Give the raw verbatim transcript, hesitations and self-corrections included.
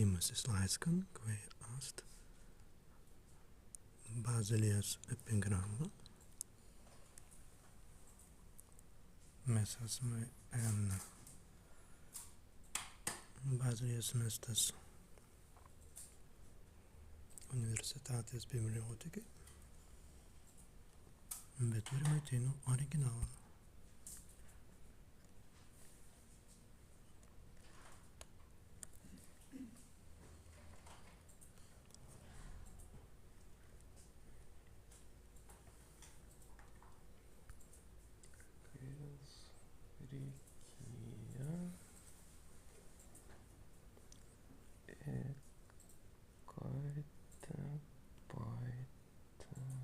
Immusis lāiskan, kwēi ast Bazilijas epigramma. Mes asmai en Bazilijas mēstas universitātes bibliotēkai, bet turrimai teinū originālan.